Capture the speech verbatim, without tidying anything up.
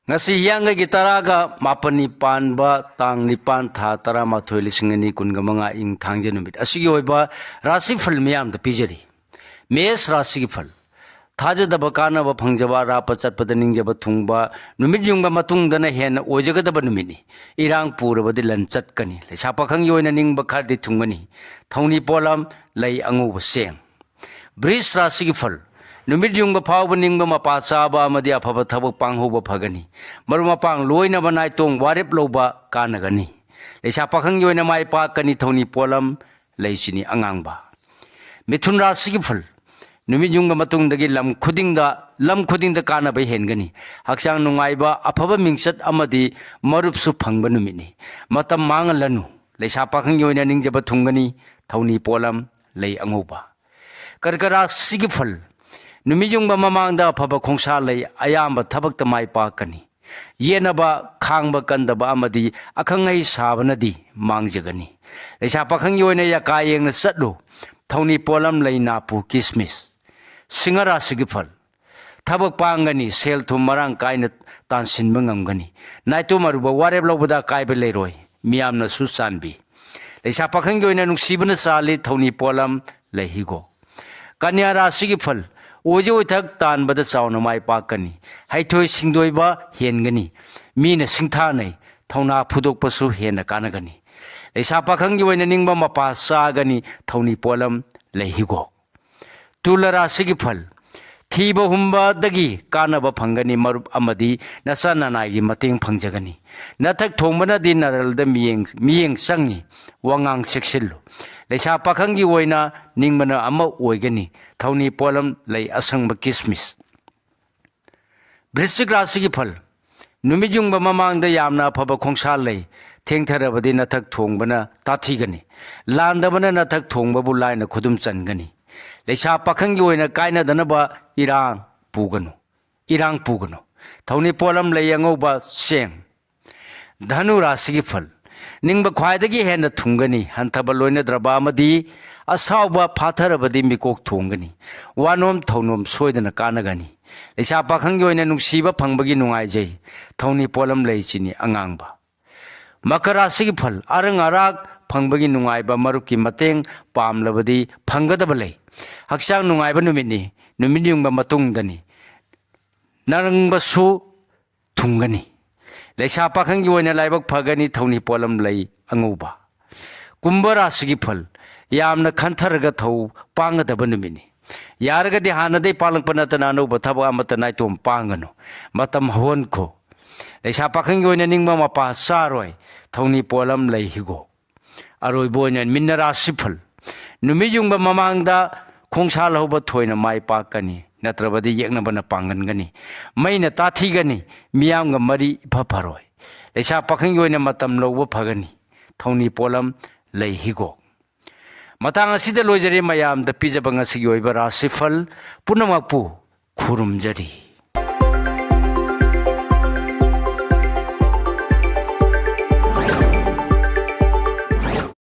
ꯉꯁꯤ ꯍꯤꯌꯥꯡꯒꯩꯒꯤ ꯇꯔꯥꯒ ꯃꯥꯄꯟꯅꯤ ꯄꯥꯟꯕ ꯇꯥꯡ ꯅꯤꯄꯥꯟ ꯊꯥ ꯇꯔꯥꯃꯥꯊꯣꯏ ꯂꯤꯁꯤꯡ ꯑꯅꯤ ꯀꯨꯟꯒ ꯃꯉꯥ ꯏꯪ ꯊꯥꯡꯖ ꯅꯨꯃꯤꯠ ꯑꯁꯤꯒꯤ ꯑꯣꯏꯕ ꯔꯥꯁꯤꯐꯜ ꯃꯤꯌꯥꯝꯗ ꯄꯤꯖꯔꯤ꯫ ꯃꯦꯁ ꯔꯥꯁꯤꯒꯤ ꯐꯜ꯫ ꯊꯥꯖꯗꯕ ꯀꯥꯟꯅꯕ ꯐꯪꯖꯕ, ꯑꯔꯥꯞꯄ ꯆꯠꯄꯗ ꯅꯤꯡꯖꯕ ꯊꯨꯡꯕ, ꯅꯨꯃꯤꯠ ꯌꯨꯡꯕ ꯃꯇꯨꯡꯗꯅ ꯍꯦꯟꯅ ꯑꯣꯏꯖꯒꯗꯕ ꯅꯨꯃꯤꯠꯅꯤ꯫ ꯏꯔꯥꯡ ꯄꯨꯔꯕꯗꯤ ꯂꯟ ꯆꯠꯀꯅꯤ꯫ ꯂꯩꯁꯥ ꯄꯥꯈꯪꯒꯤ ꯑꯣꯏꯅ ꯅꯤꯡꯕ ꯈꯔꯗꯤ ꯊꯨꯡꯒꯅꯤ꯫ ꯊꯧꯅꯤ ꯄꯣꯠꯂꯝ, ꯂꯩ ꯑꯉꯧꯕ ꯆꯦꯡ꯫ ꯕ꯭ꯔꯤꯖ ꯔꯥꯁꯤꯒꯤ ꯐꯜ꯫ ꯅꯨꯃꯤꯠ ꯌꯨꯡꯕ ꯐꯥꯎꯕ ꯅꯤꯡꯕ ꯃꯄꯥ ꯆꯥꯕ ꯑꯃꯗꯤ ꯑꯐꯕ ꯊꯕꯛ ꯄꯥꯡꯍꯧꯕ ꯐꯒꯅꯤ꯫ ꯃꯔꯨꯞ ꯃꯄꯥꯡ ꯂꯣꯏꯅꯕ ꯅꯥꯏꯇꯣꯡ ꯋꯥꯔꯦꯞ ꯂꯧꯕ ꯀꯥꯟꯅꯒꯅꯤ꯫ ꯂꯩꯁꯥ ꯄꯥꯈꯪꯒꯤ ꯑꯣꯏꯅ ꯃꯥꯏ ꯄꯥꯛꯀꯅꯤ꯫ ꯊꯧꯅꯤ ꯄꯣꯠꯂꯝ, ꯂꯩ ꯆꯤꯅꯤ ꯑꯉꯥꯡꯕ꯫ ꯃꯤꯊꯨꯟ ꯔꯥꯁꯤꯒꯤ ꯐꯜ꯫ ꯅꯨꯃꯤꯠ ꯌꯨꯡꯕ ꯃꯇꯨꯡꯗꯒꯤ ꯂꯝ ꯈꯨꯗꯤꯡꯗ, ꯂꯝ ꯈꯨꯗꯤꯡꯗ ꯀꯥꯟꯅꯕ ꯍꯦꯟꯒꯅꯤ꯫ ꯍꯛꯆꯥꯡ ꯅꯨꯡꯉꯥꯏꯕ, ꯑꯐꯕ ꯃꯤꯡꯆꯠ ꯑꯃꯗꯤ ꯃꯔꯨꯞꯁꯨ ꯐꯪꯕ ꯅꯨꯃꯤꯠꯅꯤ꯫ ꯃꯇꯝ ꯃꯥꯡꯍꯜꯂꯅꯨ꯫ ꯂꯩꯁꯥ ꯄꯥꯈꯪꯒꯤ ꯑꯣꯏꯅ ꯅꯤꯡꯖꯕ ꯊꯨꯡꯒꯅꯤ꯫ ꯊꯧꯅꯤ ꯄꯣꯠꯂꯝ, ꯂꯩ ꯑꯉꯧꯕ꯫ ꯀꯔꯀ ꯔꯥꯁꯤꯒꯤ ꯐꯜ꯫ ꯅꯨꯃꯤꯠ ꯌꯨꯡꯕ ꯃꯃꯥꯡꯗ ꯑꯐꯕ ꯈꯣꯡꯁꯥ ꯂꯩ, ꯑꯌꯥꯝꯕ ꯊꯕꯛꯇ ꯃꯥꯏ ꯄꯥꯛꯀꯅꯤ꯫ ꯌꯦꯠꯅꯕ, ꯈꯥꯡꯕ ꯀꯟꯗꯕ ꯑꯃꯗꯤ ꯑꯈꯪ ꯑꯍꯩ ꯁꯥꯕꯅꯗꯤ ꯃꯥꯡꯖꯒꯅꯤ꯫ ꯂꯩꯁꯥ ꯄꯥꯈꯪꯒꯤ ꯑꯣꯏꯅ ꯌꯥꯀꯥ ꯌꯦꯡꯅ ꯆꯠꯂꯨ꯫ ꯊꯧꯅꯤ ꯄꯣꯠꯂꯝ, ꯂꯩ ꯅꯥꯄꯨ, ꯀꯤꯁꯃꯤꯁ꯫ ꯁꯤꯡꯍ ꯔꯥꯁꯤꯒꯤ ꯐꯜ꯫ ꯊꯕꯛ ꯄꯥꯡꯒꯅꯤ, ꯁꯦꯜ ꯊꯨꯝ ꯃꯔꯥꯡ ꯀꯥꯏꯅ ꯇꯥꯟꯁꯤꯟꯕ ꯉꯝꯒꯅꯤ꯫ ꯅꯥꯏꯇꯣꯝ ꯑꯔꯨꯕ ꯋꯥꯔꯦꯞ ꯂꯧꯕꯗ ꯑꯀꯥꯏꯕ ꯂꯩꯔꯣꯏ, ꯃꯤꯌꯥꯝꯅꯁꯨ ꯆꯥꯟꯕꯤ꯫ ꯂꯩꯁꯥ ꯄꯥꯈꯪꯒꯤ ꯑꯣꯏꯅ ꯅꯨꯡꯁꯤꯕꯅ ꯆꯥꯜꯂꯤ꯫ ꯊꯧꯅꯤ ꯄꯣꯠꯂꯝ, ꯂꯩ ꯍꯤꯒꯣꯛ꯫ ꯀꯟꯌꯥ ꯔꯥꯁꯤꯒꯤ ꯐꯜ꯫ ꯑꯣꯏꯖ ꯑꯣꯏꯊꯛ ꯇꯥꯟꯕꯗ ꯆꯥꯎꯅ ꯃꯥꯏ ꯄꯥꯛꯀꯅꯤ꯫ ꯍꯩꯊꯣꯏ ꯁꯤꯡꯊꯣꯏꯕ ꯍꯦꯟꯒꯅꯤ꯫ ꯃꯤꯅ ꯁꯤꯡꯊꯥꯅꯩ꯫ ꯊꯧꯅꯥ ꯐꯨꯗꯣꯛꯄꯁꯨ ꯍꯦꯟꯅ ꯀꯥꯟꯅꯒꯅꯤ꯫ ꯂꯩꯁꯥ ꯄꯥꯈꯪꯒꯤ ꯑꯣꯏꯅ ꯅꯤꯡꯕ ꯃꯄꯥ ꯆꯥꯒꯅꯤ꯫ ꯊꯧꯅꯤ ꯄꯣꯠꯂꯝ, ꯂꯩ ꯍꯤꯒꯣꯛ꯫ ꯇꯨꯂ ꯔꯥꯁꯤꯒꯤ ꯐꯜ꯫ ꯊꯤꯕ ꯍꯨꯝꯕꯗꯒꯤ ꯀꯥꯟꯅꯕ ꯐꯪꯒꯅꯤ꯫ ꯃꯔꯨꯞ ꯑꯃꯗꯤ ꯅꯆꯥ ꯅꯅꯥꯏꯒꯤ ꯃꯇꯦꯡ ꯐꯪꯖꯒꯅꯤ꯫ ꯅꯊꯛ ꯊꯣꯡꯕꯅꯗꯤ ꯅꯔꯜꯗ ꯃꯤꯠꯌꯦꯡ, ꯃꯤꯠꯌꯦꯡ ꯆꯪꯉꯤ꯫ ꯋꯥꯉꯥꯡ ꯆꯦꯛꯁꯤꯜꯂꯨ꯫ ꯂꯩꯁꯥ ꯄꯥꯈꯪꯒꯤ ꯑꯣꯏꯅ ꯅꯤꯡꯕꯅ ꯑꯃ ꯑꯣꯏꯒꯅꯤ꯫ ꯊꯧꯅꯤ ꯄꯣꯠꯂꯝ, ꯂꯩ ꯑꯁꯪꯕ, ꯀꯤꯁꯃꯤꯁ꯫ ꯕ꯭ꯔꯤꯁꯆꯤꯛ ꯔꯥꯁꯤꯒꯤ ꯐꯜ꯫ ꯅꯨꯃꯤꯠ ꯌꯨꯡꯕ ꯃꯃꯥꯡꯗ ꯌꯥꯝꯅ ꯑꯐꯕ ꯈꯣꯡꯁꯥ ꯂꯩ꯫ ꯊꯦꯡꯊꯔꯕꯗꯤ ꯅꯊꯛ ꯊꯣꯡꯕꯅ ꯇꯥꯊꯤꯒꯅꯤ꯫ ꯂꯥꯟꯗꯕꯅ ꯅꯊꯛ ꯊꯣꯡꯕꯕꯨ ꯂꯥꯏꯅ ꯈꯨꯗꯨꯝ ꯆꯟꯒꯅꯤ꯫ ꯂꯩꯁꯥ ꯄꯥꯈꯪꯒꯤ ꯑꯣꯏꯅ ꯀꯥꯏꯅꯗꯅꯕ ꯏꯔꯥꯡ ꯄꯨꯒꯅꯨ꯫ ꯏꯔꯥꯡ ꯄꯨꯒꯅꯨ꯫ ꯊꯧꯅꯤ ꯄꯣꯠꯂꯝ, ꯂꯩ ꯑꯉꯧꯕ, ꯆꯦꯡ꯫ ꯙꯅꯨ ꯔꯥꯁꯤꯒꯤ ꯐꯜ꯫ ꯅꯤꯡꯕ ꯈ꯭ꯋꯥꯏꯗꯒꯤ ꯍꯦꯟꯅ ꯊꯨꯡꯒꯅꯤ꯫ ꯍꯟꯊꯕ ꯂꯣꯏꯅꯗ꯭ꯔꯕ ꯑꯃꯗꯤ ꯑꯁꯥꯎꯕ ꯐꯥꯊꯔꯕꯗꯤ ꯃꯤꯀꯣꯛ ꯊꯣꯡꯒꯅꯤ꯫ ꯋꯥꯅꯣꯝ ꯊꯧꯅꯣꯝ ꯁꯣꯏꯗꯅ ꯀꯥꯟꯅꯒꯅꯤ꯫ ꯂꯩꯁꯥ ꯄꯥꯈꯪꯒꯤ ꯑꯣꯏꯅ ꯅꯨꯡꯁꯤꯕ ꯐꯪꯕꯒꯤ ꯅꯨꯡꯉꯥꯏꯖꯩ꯫ ꯊꯧꯅꯤ ꯄꯣꯠꯂꯝ ꯂꯩ ꯆꯤꯅꯤ ꯑꯉꯥꯡꯕ꯫ ꯃꯀꯔ ꯔꯥꯁꯤꯒꯤ ꯐꯜ: ꯑꯔꯪ ꯑꯔꯥꯛ ꯐꯪꯕꯒꯤ ꯅꯨꯡꯉꯥꯏꯕ, ꯃꯔꯨꯞꯀꯤ ꯃꯇꯦꯡ ꯄꯥꯝꯂꯕꯗꯤ ꯐꯪꯒꯗꯕ ꯂꯩ꯫ ꯍꯛꯆꯥꯡ ꯅꯨꯡꯉꯥꯏꯕ ꯅꯨꯃꯤꯠꯅꯤ꯫ ꯅꯨꯃꯤꯠ ꯌꯨꯡꯕ ꯃꯇꯨꯡꯗꯅꯤ꯫ ꯅꯔꯪꯕꯁꯨ ꯊꯨꯡꯒꯅꯤ꯫ ꯂꯩꯁꯥ ꯄꯥꯈꯪꯒꯤ ꯑꯣꯏꯅ ꯂꯥꯏꯕꯛ ꯐꯒꯅꯤ꯫ ꯊꯧꯅꯤ ꯄꯣꯠꯂꯝ ꯂꯩ ꯑꯉꯧꯕ꯫ ꯀꯨꯝꯚ ꯔꯥꯁꯤꯒꯤ ꯐꯜ: ꯌꯥꯝꯅ ꯈꯟꯊꯔꯒ ꯊꯧ ꯄꯥꯡꯒꯗꯕ ꯅꯨꯃꯤꯠꯅꯤ꯫ ꯌꯥꯔꯒꯗꯤ ꯍꯥꯟꯅꯗꯩ ꯄꯥꯡꯂꯛꯄ ꯅꯠꯇꯅ ꯑꯅꯧꯕ ꯊꯕꯛ ꯑꯃꯠꯇ ꯅꯥꯏꯇꯣꯝ ꯄꯥꯡꯒꯅꯨ꯫ ꯃꯇꯝ ꯍꯧꯍꯟꯈꯣ꯫ ꯂꯩꯁꯥ ꯄꯥꯈꯪꯒꯤ ꯑꯣꯏꯅ ꯅꯤꯡꯕ ꯃꯄꯥ ꯆꯥꯔꯣꯏ꯫ ꯊꯧꯅꯤ ꯄꯣꯠꯂꯝ ꯂꯩ ꯍꯤꯒꯣꯛ꯫ ꯑꯔꯣꯏꯕ ꯑꯣꯏꯅ ꯃꯤꯟꯅ ꯔꯥꯁꯤꯐꯜ: ꯅꯨꯃꯤꯠ ꯌꯨꯡꯕ ꯃꯃꯥꯡꯗ ꯈꯣꯡꯁꯥꯜ ꯍꯧꯕ ꯊꯣꯏꯅ ꯃꯥꯏ ꯄꯥꯛꯀꯅꯤ, ꯅꯠꯇ꯭ꯔꯕꯗꯤ ꯌꯦꯛꯅꯕꯅ ꯄꯥꯡꯒꯟꯒꯅꯤ꯫ ꯃꯩꯅ ꯇꯥꯊꯤꯒꯅꯤ, ꯃꯤꯌꯥꯝꯒ ꯃꯔꯤ ꯏꯐ ꯐꯔꯣꯏ꯫ ꯂꯩꯁꯥ ꯄꯥꯈꯪꯒꯤ ꯑꯣꯏꯅ ꯃꯇꯝ ꯂꯧꯕ ꯐꯒꯅꯤ꯫ ꯊꯧꯅꯤ ꯄꯣꯠꯂꯝ ꯂꯩ ꯍꯤꯒꯣꯛ꯫ ꯃꯇꯥꯡ ꯑꯁꯤꯗ ꯂꯣꯏꯖꯔꯦ꯫ ꯃꯌꯥꯝꯗ ꯄꯤꯖꯕ ꯉꯁꯤꯒꯤ ꯑꯣꯏꯕ ꯔꯥꯁꯤꯐꯜ ꯄꯨꯝꯅꯃꯛꯄꯨ ꯈꯨꯔꯨꯝꯖꯔꯤ꯫